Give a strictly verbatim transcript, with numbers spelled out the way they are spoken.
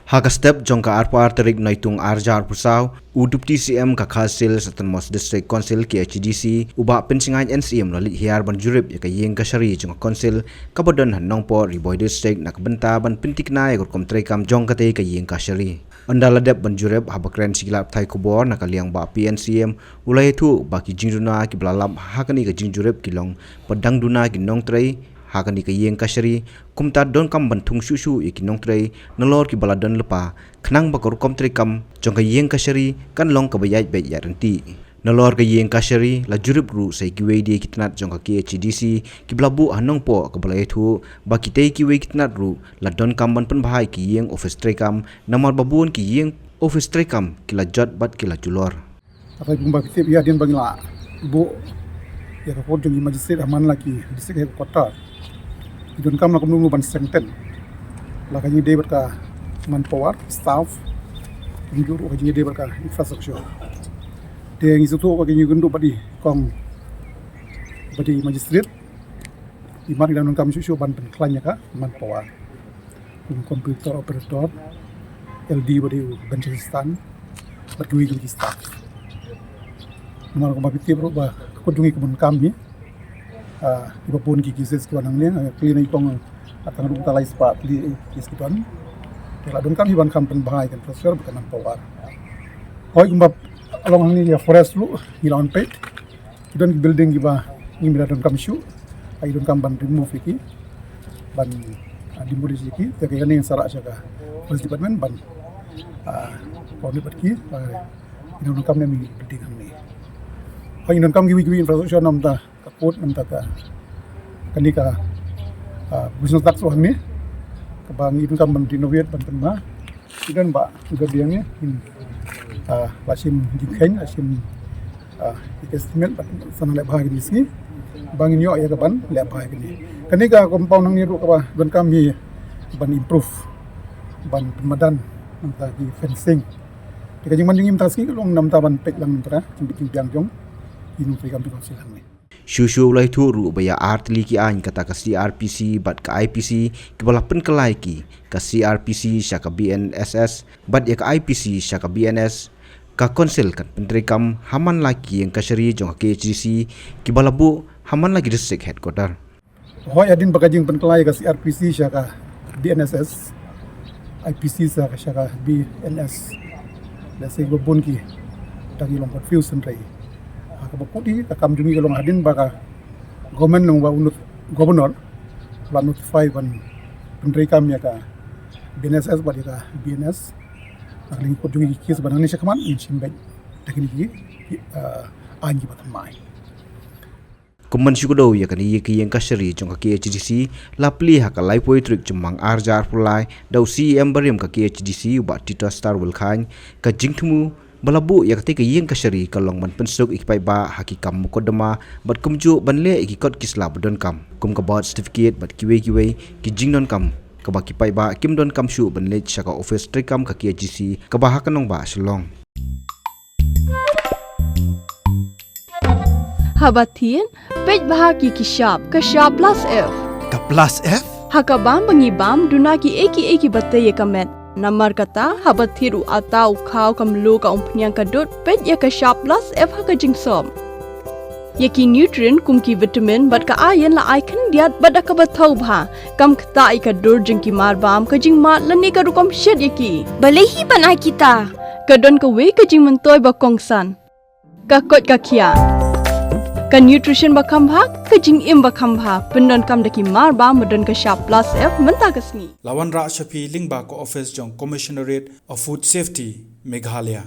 Ha ka step jong ka arphew ar tarik Naitung arhajar arphew saw, u Deputy C M ka Khasi Hills Autonomous District Council, K H A D C, u Bah Pynsngain N C M, u la leit hiar ban jurip ïa ka ïing kashari jong ka Council kaba don ha Nongpoh, Ri Bhoi District, na ka bynta ban pynthikna ïa ka rukom treikam jong katei ka ïing kashari. Ynda la dep ban jurip, haba kren sha ki lad pathai khubor na ka liang, Bah P N C M u la ïathuh ba ki jingduna kiba la lap ha kane ka jingjurip ki long ba dang duna ki nongtrei ha kane ka ïing kashari, kumta donkam ban thung shuh shuh ïa ki nongtrei nalor kiba la don lypa, khnang ba ka rukom treikam jong ka ïing kashari kan long kaba ïaid beit ïaid ryntih. Nalor ka ïing kashari, la jurip ruh sa ïa kiwei de ki tnat jong ka K H A D C kiba la buh ha Nongpoh, kaba la ïathuh ba kitei kiwei ki tnat ruh la donkam ban pynbha ïa ki ïing office treikam, namar ba bun ki ïing office treikam ki la jot bad ki la julor. Haba kumba phi tip, ïa hadien ba ngi la buh ïa ka kot jong ki magistrate ha man la ki district headquarter, ki donkam la kumno kumno ban strengthen la ka jingïadei bad ka manpower, staff, kumjuh ruh ka jingïadei bad ka infrastructure. Te ngi sngewthuh ba ki, ngi ïakynduh bad i kong, bad i magistrate, i mat ngi dang donkam shuh shuh ban pynkhlaiñ ïa ka manpower, kum computer operator, L D bad u bench assistant bad kiwei kiwei ki staff. Namar kumba phi tip ruh ba ka kot jong ngi ka bun kam hi. Ah, kiba bun ki cases kiba nang ne, ah, kli na i kong, ah, tang ruh ka lai spah tylli ki case ki don. Te la donkam hi ban kham pynbha ïa ka infrastructure bad ka manpower. Hooid, kumba along hangne ïa forest ruh ngi la wan peit, ki don ki building kiba ngim da donkam shuh, ki donkam ban remove ïa ki, ban, ah, demolish ïa ki. Te kane ngan sa rah sha ka forest department ban, ah, coordinate bad ki, ah, ki donkam ne em ïa ki building hangne. Hooid, ngi donkam kiwei kiwei infrastructure namar ka kot, namar ka, kane ka, ah, business duct ruh hangne kaba ngi donkam ban renovate, ban pynbha. Ki don ba, ki don biang ïa, hmm, ah, la shim jingkheiñ, la shim, ah, ïa ka estimate, bad sa nang leh bha kine ki sngi ba ngin ïoh ïa ka ban leh bha kine. Kane ka compound hangne ruh kaba donkam hi ban improve, ban pynmadan, namar ki fencing. Te ka jingman jong ngi mynta ka sngi ka long namar ban peit lang namar ka jingbit jingbiang jong ki nongtrei kam jong ka council hangne. Shuh shuh u la ïathuh ruh ba ïa ar tylli ki aiñ, kata ka C R P C bad ka I P C, kiba la pynkylla ïa ki, ka C R P C sha ka B N S S bad ïa ka I P C sha ka B N S, ka council kan pyntreikam ha man la ki ïing kashari jong ka K H A D C kiba la buh ha man la ki district headquarter. Hooid, hadien ba ka jingpynkylla ïa ka C R P C sha ka B N S S, I P C sha ka, sha ka B N S, lehse kiba bun ki dang ïa long confused hynrei ha kaba kut hi, ka kam jong ngi ka long hadien ba ka government, namar ba u not-, governor u la notify ban pyntreikam ïa ka B N S S bad ïa ka B N S, na ka liang ka kot jong ngi ki case ba nangne shakhmat ngin shim beit da kine ki, ki, ah, aiñ kiba thymmai. Kum ban shu kdew ïa kane ka ïing kashari jong ka K H A D C la plie ha ka laiphew tarik Jymmang arhajar arphew lai da u C E M barim ka K H A D C, u Bah Titosstarwell Chyne. Ka jingthmu ba la buh ïa katei ka ïing kashari ka long ban pynsuk ïa ki paidbah ha ki kam mukotduma bad kumjuh ban leh ïa ki kot ki sla ba donkam, kum ka birth certificate bad kiwei kiwei ki jingdonkam, kaba ki paidbah kim donkam shuh ban leit sha ka office treikam ka K H A D C kaba ha ka nongbah Shillong. Haba thied, peit bha ki, ki shap, ka shap plus F. Ka plus F? Ha ka bam ba ngi bam, duna kiei kiei kiba tei ïa ka met. Namar kata, haba thied u atta, u khaw, ka mluh, ka umphniang, ka dud, peit ïa ka shap plus F ha ka jingsop. Ïa ki nutrient kum ki vitamin bad ka iron la ai khyndiat bad da kaba thaw bha. Kam ktah ïa ka dur jong ki marbam, ka jingmad lane ka rukom shet ïa ki. Balei hi ban ai kita? Ka don kawei ka jingmyntoi ba kongsan. Ka koit ka khiah. Ka nutrition ba kham bha, ka jingim ba kham bha, pyndonkam da ki marbam ba don ka shap plus F mynta ka sngi. La wanrah sha phi lyngba ka office jong Commissionerate of Food Safety, Meghalaya.